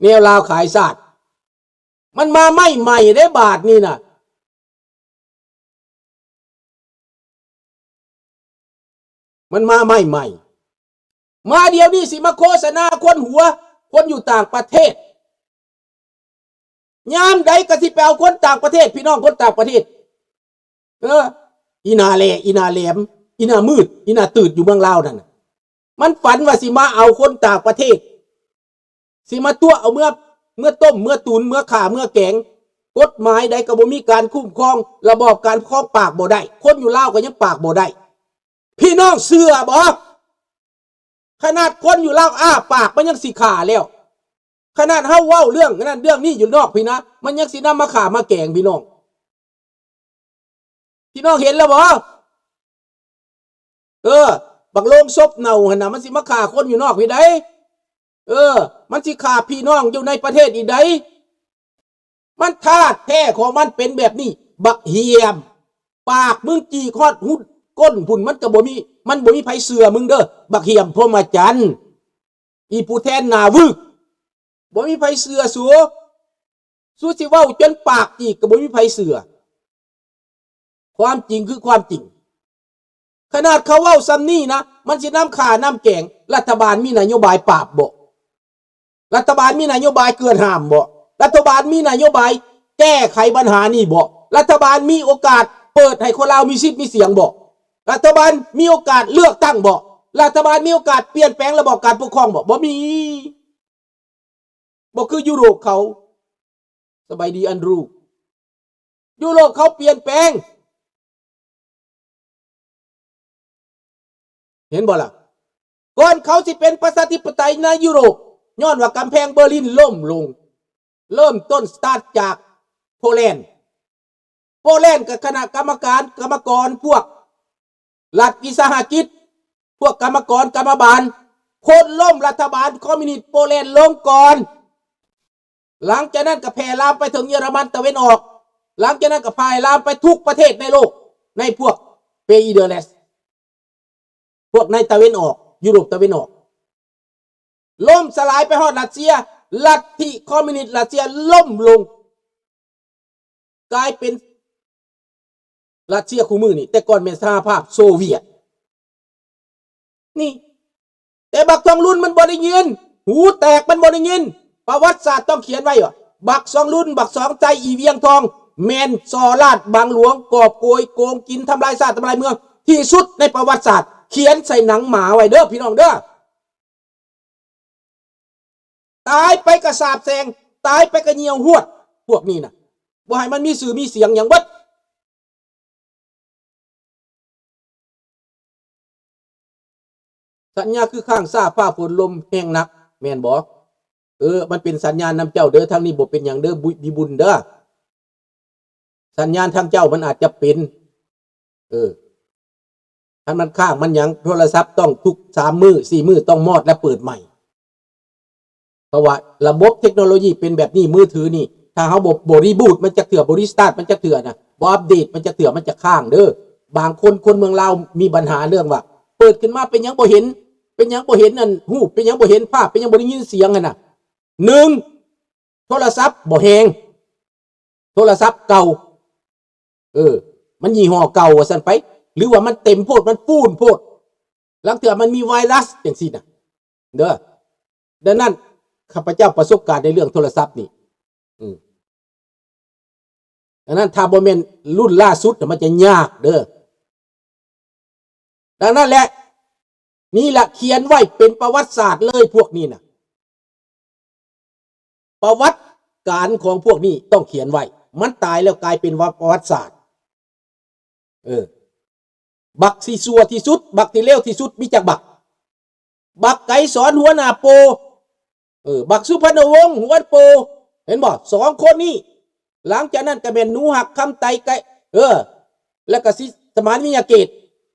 ແນວລາວຂາຍຊາດ ມັນມາໃໝ່ໆເດ້ບາດນີ້ນະ ມັນມາໃໝ່ໆ ມາດຽວນີ້ຊິມາໂຄສະນາຄົນຫົວ ຄົນຢູ່ຕ່າງປະເທດ ຍາມໃດກໍຊິໄປເອົາຄົນຕ່າງປະເທດ ພີ່ນ້ອງຄົນຕ່າງປະເທດ ເອີ ອີ່ໜ້າແຫຼ ອີ່ໜ້າແຫຼມ ອີ່ໜ້າມືດ ອີ່ໜ້າຕືດຢູ່ເມືອງລາວນັ້ນນະ ມັນຝັນວ່າຊິມາເອົາຄົນຕ່າງປະເທດ ຊິມາຕົວະເອົາເມືອ ເມືອຕົ້ມ ເມືອຕຸນ ເມືອຂ້າ ເມືອແກງ ກົດໝາຍໃດກໍບໍ່ມີການຄຸ້ມຄອງ ລະບອບການປກຄອງປາກບໍ່ໄດ້ ຄົນຢູ່ລາວກໍຍັງປາກບໍ່ໄດ້ ພີ່ນ້ອງເຊື່ອບໍ່? ຂະໜາດຄົນຢູ່ລາວອ້າປາກມັນຍັງຊິຂ້າແລ້ວ ຂະໜາດເຮົາເວົ້າເລື່ອງນັ້ນເລື່ອງນີ້ຢູ່ນອກພີ້ນະ ມັນຍັງຊິນຳມາຂ້າມາແກງ ພີ່ນ້ອງ ພີ່ນ້ອງເຫັນແລ້ວບໍ່? ເອີ ບັກໂລງສົບເນົ່າຫັ້ນນະ ມັນຊິມາຂ້າຄົນຢູ່ນອກພີ້ໃດ໋ ເອີ ມັນຊິຂ້າພີ່ນ້ອງຢູ່ໃນປະເທດອີກໃດ໋ ມັນທາດແທ້ຂອງມັນເປັນແບບນີ້ ບັກຫ່ຽມ ປາກມຶງຈີກຮອດຮຸດກົ້ນພຸ້ນ ມັນກໍບໍ່ມີ ມັນບໍ່ມີໃຜເຊື່ອມຶງເດີ້ ບັກຫ່ຽມພົມມະຈັນ ອີ່ຜູ້ແທນໜ້າວືກ ບໍ່ມີໃຜເຊື່ອສູ ສູຊິເວົ້າຈົນປາກຈີກກໍບໍ່ມີໃຜເຊື່ອ ຄວາມຈິງຄືຄວາມຈິງ ຂະໜາດເຂົາເວົ້າສ່ຳນີ້ນະ ມັນຊິນຳຂ້ານຳແກງ ລັດຖະບານມີນະໂຍບາຍປາບບໍ່? ລັດຖະບານມີນະໂຍບາຍກວດຫ້າມບໍ່? ລັດຖະບານມີນະໂຍບາຍແກ້ໄຂບັນຫານີ້ບໍ່? ລັດຖະບານມີໂອກາດເປີດໃຫ້ຄົນລາວມີສິດມີສຽງບໍ່? ລັດຖະບານມີໂອກາດເລືອກຕັ້ງບໍ່? ລັດຖະບານມີໂອກາດປ່ຽນແປງລະບອບການປົກຄອງບໍ່? ບໍ່ມີ. ບໍ່ຄືຢູໂຣບເຂົາ. ສະບາຍດີ ແອນດຣູ. ຢູໂຣບເຂົາປ່ຽນແປງ. ເຫັນບໍ່ລະ? ກ່ອນເຂົາຊິເປັນປະຊາທິປະໄຕໃນຢູໂຣບ, ຍ້ອນວ່າກຳແພງເບີລິນລົ້ມລົງ. ເລີ່ມຕົ້ນສະຕາດຈາກໂປແລນ. ໂປແລນກັບຄະນະກຳມະການ, ກຳມະກອນ, ພວກລັດວິສາຫະກິດ, ພວກກຳມະກອນ, ກຳມະບານ, ໂຄ່ນລົ້ມລັດຖະບານຄອມມິວນິດໂປແລນລົງກ່ອນ. ຫຼັງຈາກນັ້ນກໍແຜ່ລາມໄປເຖິງເຢຍລະມັນຕາເວັນອອກ. ຫຼັງຈາກນັ້ນກໍແຜ່ລາມໄປທຸກປະເທດໃນໂລກ, ໃນພວກເປອີເດແລສ, ພວກໃນຕາເວັນອອກ, ຢູໂຣບຕາເວັນອອກ. ລົ້ມສະຫຼາຍໄປຮອດຣັດເຊຍ, ລັດທິຄອມມິວນິດຣັດເຊຍລົ້ມລົງ. ກາຍເປັນຣັດເຊຍຄູ່ມື້ນີ້, ແຕ່ກ່ອນແມ່ນສະຫະພາບໂຊວຽດ. ນີ້, ແຕ່ບັກທອງລຸນມັນບໍ່ໄດ້ຍິນ, ຫູແຕກມັນບໍ່ໄດ້ຍິນ. ປະຫວັດສາດຕ້ອງຂຽນໄວ້ວ່າ ບັກທອງລຸນ, ບັກສອງໄຊ, ອີວຽງທອງ ແມ່ນສໍ້ລາດບັງຫຼວງ, ກອບໂກຍ, ໂກງກິນ, ທຳລາຍຊາດ, ທຳລາຍເມືອງທີ່ສຸດໃນປະຫວັດສາດ. ຂຽນໃສ່ໜັງໝາໄວ້ເດີ້ ພີ່ນ້ອງເດີ້. ຕາຍໄປກະສາບແຊ່ງ, ຕາຍໄປກະຍ່ຽວຫວດ ພວກນີ້ນະ, ບໍ່ໃຫ້ມັນມີຊື່ມີສຽງຫຍັງເບິດ. ສັນຍາຄືຄ້າງຊາ, ຟ້າຝົນລົມແຮງໜັກ, ແມ່ນບໍ່? ເອີ, ມັນເປັນສັນຍານນຳເຈົ້າເດີ້, ທາງນີ້ບໍ່ເປັນຫຍັງເດີ້, ບຸ ມີບຸນເດີ້. ສັນຍານທາງເຈົ້າມັນອາດຈະເປັນ, ເອີ, ຄັນມັນຄ້າງມັນຫຍັງ, ໂທລະສັບຕ້ອງທຸກສາມມື້, ສີ່ມື້ຕ້ອງມອດ ແລະ ເປີດໃໝ່. ເພາະວ່າລະບົບເທັກໂນໂລຢີເປັນແບບນີ້, ມືຖືນີ້ ຖ້າເຮົາບໍ່ ບໍ່ຣີບູດມັນຈັກເທື່ອ, ບໍ່ຣີສະຕາດມັນຈັກເທື່ອນະ, ບໍ່ອັບເດດມັນຈັກເທື່ອ, ມັນຈະຄ້າງເດີ້. ບາງຄົນ, ຄົນເມືອງລາວມີບັນຫາເລື່ອງວ່າ ເປີດຂຶ້ນມາເປັນຫຍັງບໍ່ເຫັນ, ເປັນຫຍັງບໍ່ເຫັນອັນຮູບ, ເປັນຫຍັງບໍ່ເຫັນພາບ, ເປັນຫຍັງບໍ່ໄດ້ຍິນສຽງຫັ້ນນະ. ໜຶ່ງ, ໂທລະສັບບໍ່ແຮງ, ໂທລະສັບເກົ່າ, ເອີ, ມັນຍີ່ຫໍ້ເກົ່າວ່າຊັ້ນໄປ, ຫຼືວ່າມັນເຕັມໂພດ, ມັນຟູນໂພດ, ລາງເທື່ອມັນມີໄວຣັສຈັ່ງຊີ້ນະເດີ. ດັ່ງນັ້ນ ຂ້າພະເຈົ້າປະສົບການໃນເລື່ອງໂທລະສັບນີ້, ອືມ, ດັ່ງນັ້ນ ຖ້າບໍ່ແມ່ນລຸ້ນລ່າສຸດ ມັນຈະຍາກເດີ. ດັ່ງນັ້ນແຫຼະ, ນີ້ລະ ຂຽນໄວ້ເປັນປະຫວັດສາດເລີຍ ພວກນີ້ນະ. ປະຫວັດການຂອງພວກນີ້ຕ້ອງຂຽນໄວ້. ມັນຕາຍແລ້ວກາຍເປັນປະຫວັດສາດ. ເອີ, ບັກທີ່ຊົ່ວທີ່ສຸດ, ບັກທີ່ເລວທີ່ສຸດ ມີຈັກບັກ? ບັກໄກສອນ ຫົວໜ້າໂປ, ເອີ, ບັກສຸພັນນະວົງ ຫົວໂປ, ເຫັນບໍ່? ສອງຄົນນີ້. ຫຼັງຈາກນັ້ນກໍແມ່ນໜູຮັກ ຄຳໄຕ ໄກ, ເອີ, ແລ້ວກໍສິສະໝານ ວິຍະເກດ,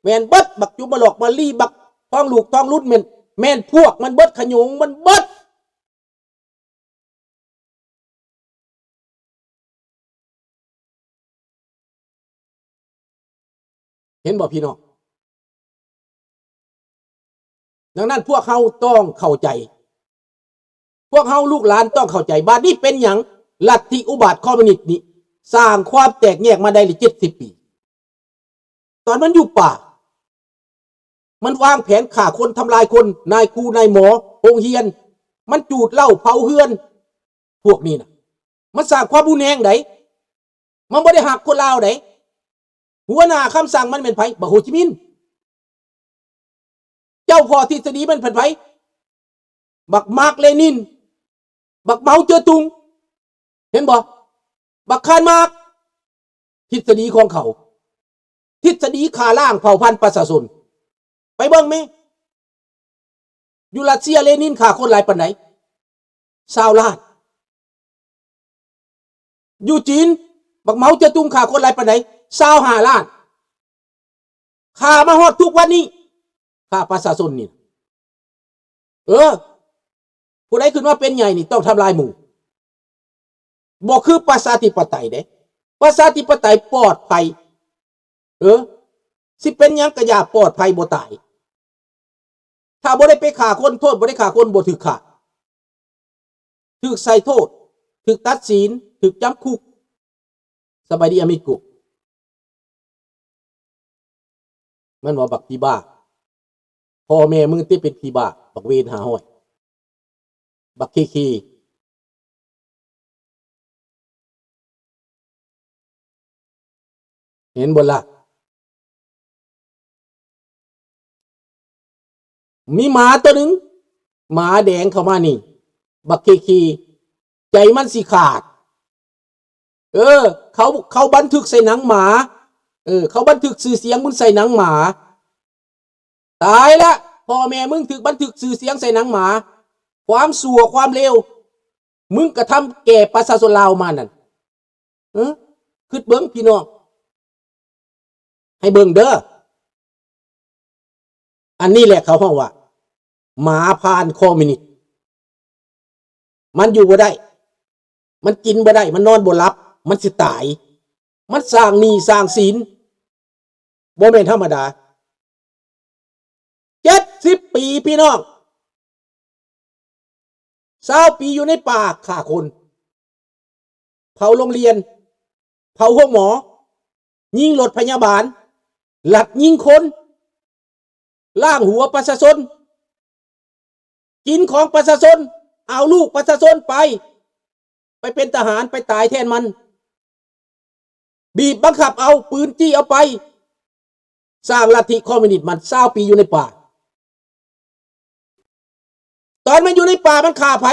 ແມ່ນເບິດ. ບັກຈຸມມະຫຼອກມະລີ, ບັກທອງລູກທອງລຸນ, ແມ່ນ, ແມ່ນພວກມັນເບິດ, ຂະໂຫຍງມັນເບິດ. ເຫັນບໍ່ພີ່ນ້ອງ? ດັ່ງນັ້ນພວກເຮົາຕ້ອງເຂົ້າໃຈ ພວກເຮົາລູກຫຼານຕ້ອງເຂົ້າໃຈ. ບາດນີ້ເປັນຫຍັງລັດທິອຸບາດຄອມມິວນິດນີ້ສ້າງຄວາມແຕກແຍກມາໄດ້ເຈັດສິບປີ? ຕອນມັນຢູ່ປ່າ ມັນວາງແຜນຂ້າຄົນ ທຳລາຍຄົນ, ນາຍຄູ ນາຍໝໍ, ໂຮງຮຽນ, ມັນຈູດເຫຼົ້າເຜົາເຮືອນ. ພວກນີ້ນະ ມັນສ້າງຄວາມຮຸນແຮງໃດ໋. ມັນບໍ່ໄດ້ຮັກຄົນລາວໃດ໋. ຫົວໜ້າຄຳສັ່ງມັນແມ່ນໃຜ? ບັກໂຮຈິມິນ. ເຈົ້າພໍ່ທິດສະດີມັນແມ່ນໃຜ? ບັກມາກເລນິນ, ບັກເມົາເຈີຕຸງ. ເຫັນບໍ່? ບັກຄານມາກ. ທິດສະດີຂອງເຂົາ ທິດສະດີຂ້າລ້າງເຜົ່າພັນປະຊາຊົນ. ໄປເບິ່ງແມ້ ຢູ່ຣັດເຊຍ ເລນິນຂ້າຄົນຫຼາຍປານໃດ? ຊາວລ້ານ. ຢູ່ຈີນ ບັກເມົາເຈີຕຸງຂ້າຄົນຫຼາຍປານໃດ? ຊາວຫ້າລ້ານ. ຂ້າມາຮອດທຸກວັນນີ້ ຂ້າປະຊາຊົນນີ້. ເອີ ຜູ້ໃດຂຶ້ນມາເປັນໃຫຍ່ນີ້ຕ້ອງທຳລາຍໝູ່. ບໍ່ຄືປະຊາທິປະໄຕເດ້. ປະຊາທິປະໄຕປອດໄພ. ເອີ ຊິເປັນຫຍັງກະຢ່າ ປອດໄພ ບໍ່ຕາຍ. ຖ້າບໍ່ໄດ້ໄປຂ້າຄົນ ໂທດບໍ່ໄດ້ຂ້າຄົນ ບໍ່ຖືກຂ້າ ຖືກໃສ່ໂທດ ຖືກຕັດສິນ ຖືກຈຳຄຸກ. ສະບາຍດີອາມິໂກ. ມັນວ່າບັກຜີບ້າ ພໍ່ແມ່ມຶງຕິເປັນຜີບ້າ ບັກເວນຫ້າຮ້ອຍ ບັກເຄເຄ. ເຫັນບໍ່ລະ? ມີໝາຕົວໜຶ່ງ ໝາແດງເຂົ້າມານີ້ ບັກເຄເຄ ໃຈມັນຊິຂາດ. ເອີ ເຂົາ ເຂົາບັນທຶກໃສ່ໜັງໝາ. ເອີ ເຂົາບັນທຶກຊື່ສຽງມຶງໃສ່ໜັງໝາ. ຕາຍລະ ພໍ່ແມ່ມຶງຖືກບັນທຶກຊື່ສຽງໃສ່ໜັງໝາ. ຄວາມຊົ່ວຄວາມເລວ ມຶງກະທຳແກ່ປະຊາຊົນລາວມານັ້ນ. ເອີ ຄິດເບິ່ງພີ່ນ້ອງ ໃຫ້ເບິ່ງເດີ. ອັນນີ້ແຫຼະເຂົາຮ້ອງວ່າ ໝາຜ່ານຄອມມິວນິດ. ມັນຢູ່ບໍ່ໄດ້ ມັນກິນບໍ່ໄດ້ ມັນນອນບໍ່ຫຼັບ ມັນຊິຕາຍ. ມັນສ້າງໜີ້ສ້າງສິນ ບໍ່ແມ່ນທຳມະດາ. ເຈັດສິບປີພີ່ນ້ອງ ຊາວປີຢູ່ໃນປ່າ ຂ້າຄົນ ເຜົາໂຮງຮຽນ ເຜົາໂຮງໝໍ ຍິງລົດພະຍາບານ ລັກຍິງຄົນ ລ້າງຫົວປະຊາຊົນ ກິນຂອງປະຊາຊົນ ເອົາລູກປະຊາຊົນໄປ ໄປເປັນທະຫານ ໄປຕາຍແທນມັນ ບີບບັງຄັບເອົາ ປືນຈີ້ເອົາໄປ. ສ້າງລັດທິຄອມມິວນິດມັນຊາວປີຢູ່ໃນປ່າ. ຕອນມັນຢູ່ໃນປ່າມັນຂ້າໃຜ?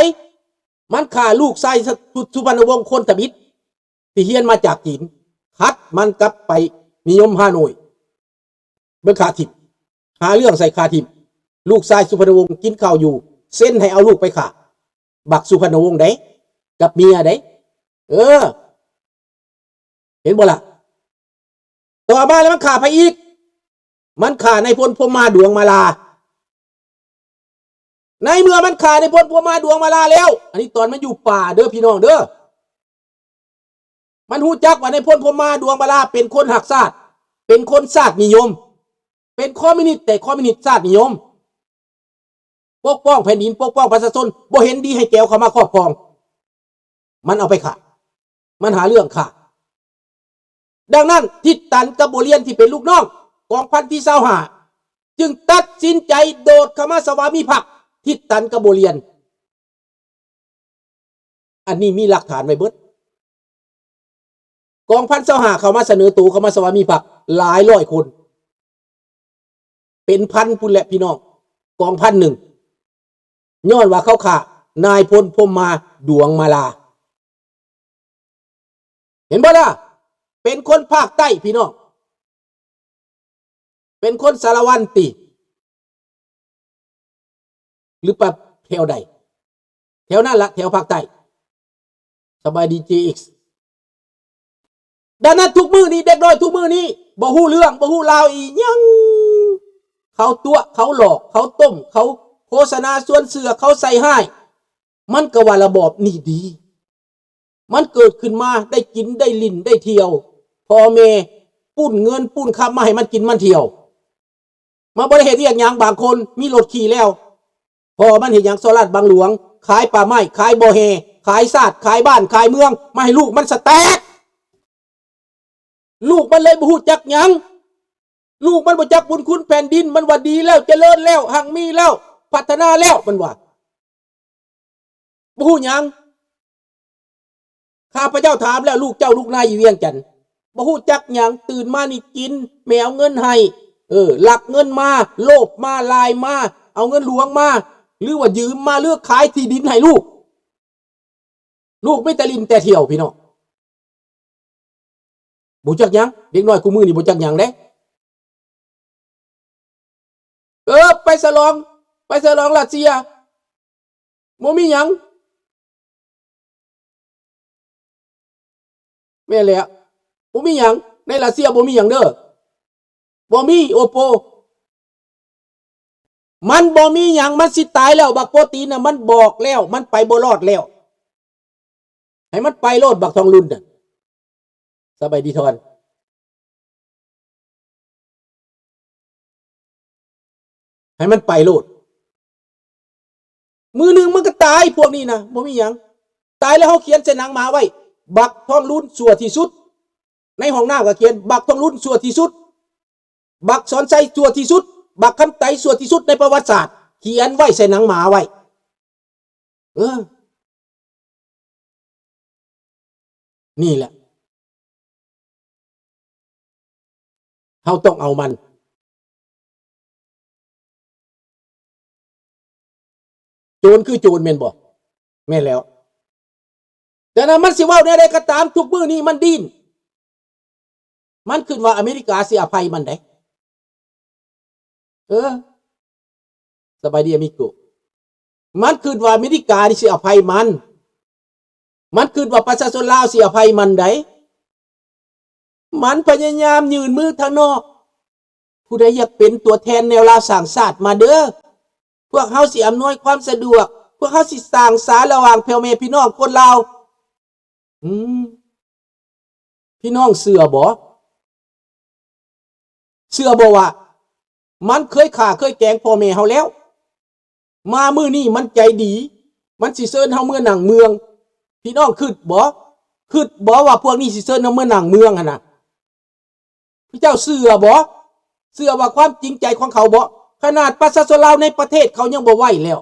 ມັນຂ້າລູກຊາຍ ສຸ ສຸພັນນະວົງ ຄົນທຳອິດ ທີ່ຮຽນມາຈາກຈີນ ຄັດມັນກັບໄປນິຍົມຮ່າໂນ້ຍ. ເບິ່ງຂ້າຖິ້ມ ຫາເລື່ອງໃສ່ຂ້າຖິ້ມ. ລູກຊາຍສຸພັນນະວົງກິນເຂົ້າຢູ່ ເຊັນໃຫ້ເອົາລູກໄປຂ້າ ບັກສຸພັນນະວົງເດ້ ກັບເມຍເດ້. ເອີ ເຫັນບໍ່ລະ? ຕໍ່ມາແລ້ວມັນຂ້າໃຜອີກ? ມັນຂ້ານາຍພົນ ພົມມາ ດວງມາລາ. ໃນເມື່ອມັນຂ້ານາຍພົນ ພົມມາ ດວງມາລາແລ້ວ ອັນນີ້ຕອນມັນຢູ່ປ່າເດີພີ່ນ້ອງເດີ ມັນຮູ້ຈັກວ່ານາຍພົນ ພົມມາ ດວງມາລາ ເປັນຄົນຮັກຊາດ ເປັນຄົນຊາດນິຍົມ ເປັນຄອມມິວນິດ ແຕ່ຄອມມິວນິດຊາດນິຍົມ ປົກປ້ອງແຜ່ນດິນ ປົກປ້ອງປະຊາຊົນ ບໍ່ເຫັນດີໃຫ້ແກວເຂົ້າມາຄອບຄອງ. ມັນເອົາໄປຂ້າ ມັນຫາເລື່ອງຂ້າ. ດັ່ງນັ້ນ ທິດຕັນກັບບົວລຽນ ທີ່ເປັນລູກນ້ອງກອງພັນທີຊາວຫ້າ ຈຶ່ງຕັດສິນໃຈໂດດເຂົ້າມາສະຫວາມີພັກ. ທິດຕັນກັບບົວລຽນ ອັນນີ້ມີຫຼັກຖານໄວ້ເບິດ. ກອງພັນຊາວຫ້າເຂົ້າມາສະເໜີໂຕເຂົ້າມາສະຫວາມີພັກຫຼາຍຮ້ອຍຄົນ ເປັນພັນພຸ້ນແຫຼະພີ່ນ້ອງ ກອງພັນໜຶ່ງ ຍ້ອນວ່າເຂົາຂ້ານາຍພົນ ພົມມາ ດວງມາລາ. ເຫັນບໍ່ລະ? ເປັນຄົນພາກໃຕ້ພີ່ນ້ອງ ເປັນຄົນສາລະວັນຕິ ຫຼືປະແຖວໃດ? ແຖວນັ້ນລະ ແຖວພາກໃຕ້. ສະບາຍດີ ເຈເອັກ. ດັ່ງນັ້ນທຸກມື້ນີ້ ເດັກນ້ອຍທຸກມື້ນີ້ ບໍ່ຮູ້ເລື່ອງ ບໍ່ຮູ້ລາວອີ່ຫຍັງ. ເຂົາຕົວະ ເຂົາຫຼອກ ເຂົາຕົ້ມ ເຂົາໂຄສະນາຊວນເຊື່ອ ເຂົາໃສ່ຮ້າຍ. ມັນກະວ່າລະບອບນີ້ດີ. ມັນເກີດຂຶ້ນມາໄດ້ກິນ ໄດ້ຫຼິ້ນ ໄດ້ທ່ຽວ. ພໍ່ແມ່ປຸ້ນເງິນປຸ້ນຄຳມາໃຫ້ມັນກິນມັນທ່ຽວ. ມັນບໍ່ໄດ້ເຮັດວຽກຫຍັງ. ບາງຄົນມີລົດຂີ່ແລ້ວ ພໍ່ມັນເຮັດຫຍັງ? ສໍ້ລາດບັງຫຼວງ. ຂາຍປ່າໄມ້ ຂາຍບໍ່ແຮ່ ຂາຍຊາດ ຂາຍບ້ານ ຂາຍເມືອງ ມາໃຫ້ລູກມັນສະແຕກ. ລູກມັນເລີຍບໍ່ຮູ້ຈັກຫຍັງ. ລູກມັນບໍ່ຈັກບຸນຄຸນແຜ່ນດິນ. ມັນວ່າດີແລ້ວ ຈະເລີນແລ້ວ ຮັ່ງມີແລ້ວ ພັດທະນາແລ້ວ ມັນວ່າ. ບໍ່ຮູ້ຫຍັງ. ຂ້າພະເຈົ້າຖາມແລ້ວ ລູກເຈົ້າ ລູກນາຍຢູ່ວຽງຈັນ ບໍ່ຮູ້ຈັກຫຍັງ. ຕື່ນມານີ້ກິນ ແມ່ເອົາເງິນໃຫ້ ເອີ ລັກເງິນມາ ໂລບມາ ລາຍມາ ເອົາເງິນຫຼວງມາ ຫຼືວ່າຢືມມາ ຫຼືຂາຍທີ່ດິນໃຫ້ລູກ. ລູກມີແຕ່ຫຼິ້ນແຕ່ທ່ຽວ ພີ່ນ້ອງ. ບໍ່ຈັກຫຍັງ. ເດັກນ້ອຍຄູ່ມື້ນີ້ບໍ່ຈັກຫຍັງເດ້. ເອີ ໄປສະຫຼອງ ໄປສະຫຼອງຣັດເຊຍ ບໍ່ມີຫຍັງ. ແມ່ນແລ້ວ ບໍ່ມີຫຍັງ. ໃນຣັດເຊຍບໍ່ມີຫຍັງເດີ. ບໍ່ມີ ໂອໂປ. ມັນບໍ່ມີຫຍັງ. ມັນຊິຕາຍແລ້ວ. ບັກໂປຕີນນະ ມັນບອກແລ້ວ ມັນໄປບໍ່ລອດແລ້ວ. ໃຫ້ມັນໄປໂລດ ບັກທອງລຸນນະ. ສະບາຍດີທ່ອນ. ໃຫ້ມັນໄປໂລດ. ມື້ໜຶ່ງມັນກໍຕາຍ ພວກນີ້ນະ ບໍ່ມີຫຍັງ. ຕາຍແລ້ວເຮົາຂຽນໃສ່ໜັງໝາໄວ້ ບັກທອງລຸນຊົ່ວທີ່ສຸດ. ໃນຫ້ອງນ້ຳກໍຂຽນ ບັກທອງລຸນຊົ່ວທີ່ສຸດ ບັກສອນໄຊຊົ່ວທີ່ສຸດ ບັກຄຳໄຕຊົ່ວທີ່ສຸດໃນປະຫວັດສາດ. ຂຽນໄວ້ໃສ່ໜັງໝາໄວ້. ເອີ ນີ້ແຫຼະ ເຮົາຕ້ອງເອົາມັນ. ໂຈນຄືໂຈນແມ່ນບໍ່? ແມ່ນແລ້ວ. ແຕ່ນັ້ນມັນຊິເວົ້າແນວໃດກໍຕາມ ທຸກມື້ນີ້ມັນດີ້ນ. ມັນຄິດວ່າອາເມລິກາຊິອະໄພມັນໃດ. ເອີ ສະບາຍດີອາມິໂກ. ມັນຄິດວ່າອາເມລິການີ້ຊິອະໄພມັນ. ມັນຄິດວ່າປະຊາຊົນລາວຊິອະໄພມັນໃດ. ມັນພະຍາຍາມຍື່ນມືທາງນອກ. ຜູ້ໃດຢາກເປັນຕົວແທນແນວລາວສ້າງຊາດມາເດີ. ພວກເຮົາຊິອຳນວຍຄວາມສະດວກ. ພວກເຮົາຊິສ້າງສາລະຫວ່າງພໍ່ແມ່ພີ່ນ້ອງຄົນລາວ. ອືມ ພີ່ນ້ອງເຊື່ອບໍ່? ເຊື່ອບໍ່ວ່າມັນເຄີຍຂ້າເຄີຍແກງພໍ່ແມ່ເຮົາແລ້ວ? ມາມື້ນີ້ມັນໃຈດີ ມັນຊິເຊີນເຮົາເມືອນັ່ງເມືອງ. ພີ່ນ້ອງຄິດບໍ່? ຄິດບໍ່ວ່າພວກນີ້ຊິເຊີນເຮົາເມືອນັ່ງເມືອງຫັ້ນນະ? ພະເຈົ້າເຊື່ອບໍ່? ເຊື່ອວ່າຄວາມຈິງໃຈຂອງເຂົາບໍ່? ຂະໜາດປະຊາຊົນລາວໃນປະເທດເຂົາຍັງບໍ່ໄຫວແລ້ວ.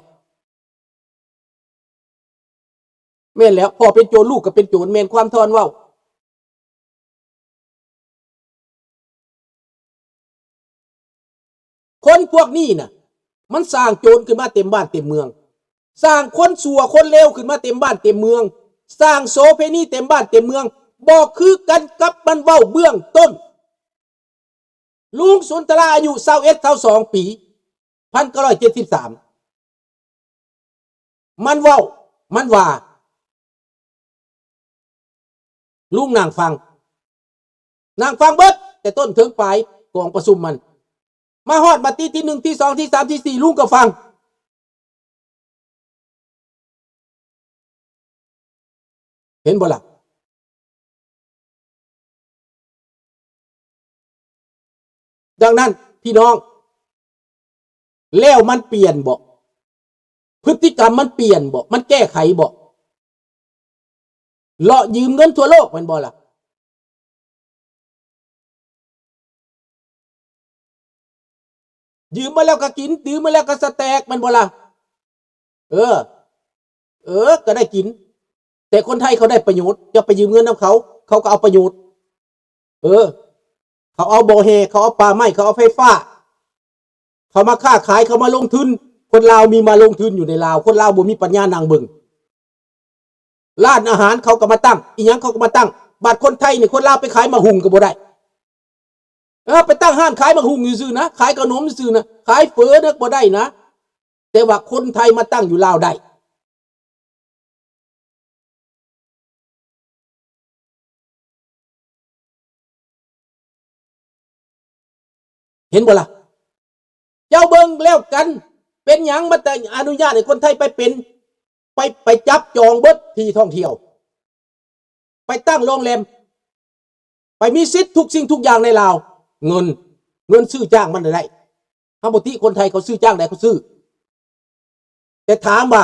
ແມ່ນແລ້ວ ພໍ່ເປັນໂຈນ ລູກກໍເປັນໂຈນ ແມ່ນຄວາມທ່ອນເວົ້າ. ຄົນພວກນີ້ນະ ມັນສ້າງໂຈນຂຶ້ນມາເຕັມບ້ານເຕັມເມືອງ, ສ້າງຄົນຊົ່ວຄົນເລວຂຶ້ນມາເຕັມບ້ານເຕັມເມືອງ, ສ້າງໂສເພນີເຕັມບ້ານເຕັມເມືອງ, ບໍ່ຄືກັນກັບມັນເວົ້າເບື້ອງຕົ້ນ. ລຸງສຸນທະລາອາຍຸຊາວເອັດ ຊາວສອງປີ ພັນເກົ້າຮ້ອຍເຈັດສິບສາມ ມັນເວົ້າ ມັນວ່າ ລຸງນັ່ງຟັງ ນັ່ງຟັງເບິດແຕ່ຕົ້ນເຖິງປາຍກອງປະຊຸມມັນ ມາຮອດມະຕິທີໜຶ່ງ ທີສອງ ທີສາມ ທີສີ່ ລຸງກໍຟັງ. ເຫັນບໍ່ລະ? ດັ່ງນັ້ນ ພີ່ນ້ອງ ແລ້ວມັນປ່ຽນບໍ່? ພຶດຕິກຳມັນປ່ຽນບໍ່? ມັນແກ້ໄຂບໍ່? ເລາະຢືມເງິນທົ່ວໂລກແມ່ນບໍ່ລະ? ຢືມມາແລ້ວກໍກິນ ຢືມມາແລ້ວກໍສະແຕກແມ່ນບໍ່ລະ? ເອີ ເອີ ກໍໄດ້ກິນ ແຕ່ຄົນໄທເຂົາໄດ້ປະໂຫຍດ ເຈົ້າໄປຢືມເງິນນຳເຂົາ ເຂົາກໍເອົາປະໂຫຍດ. ເອີ ເຂົາເອົາບໍ່ແຮ່ ເຂົາເອົາປ່າໄມ້ ເຂົາເອົາໄຟຟ້າ ເຂົາມາຄ້າຂາຍ ເຂົາມາລົງທຶນ. ຄົນລາວມີມາລົງທຶນຢູ່ໃນລາວ ຄົນລາວບໍ່ມີປັນຍານັ່ງເບິ່ງ. ຮ້ານອາຫານເຂົາກໍມາຕັ້ງ ອີ່ຫຍັງເຂົາກໍມາຕັ້ງ. ບາດຄົນໄທນີ້ ຄົນລາວໄປຂາຍໝາກຫຸ່ງກໍບໍ່ໄດ້. ເອີ ໄປຕັ້ງຮ້ານຂາຍໝາກຫຸ່ງຊື່ໆນະ ຂາຍຂະໜົມຊື່ໆນະ ຂາຍເຝີນະ ບໍ່ໄດ້ນະ. ແຕ່ວ່າຄົນໄທມາຕັ້ງຢູ່ລາວໄດ້. ເຫັນບໍ່ລະ? ເຈົ້າເບິ່ງແລ້ວກັນ ເປັນຫຍັງມາແຕ່ອະນຸຍາດໃຫ້ຄົນໄທໄປເປັນ ໄປ ໄປຈັບຈອງເບິດທີ່ທ່ອງທ່ຽວ ໄປຕັ້ງໂຮງແຮມ ໄປມີສິດທຸກສິ່ງທຸກຢ່າງໃນລາວ. ເງິນ ເງິນຊື້ຈ້າງມັນໄດ້. ເຮົາບໍ່ຕິຄົນໄທ ເຂົາຊື້ຈ້າງໄດ້ ເຂົາຊື້. ແຕ່ຖາມວ່າ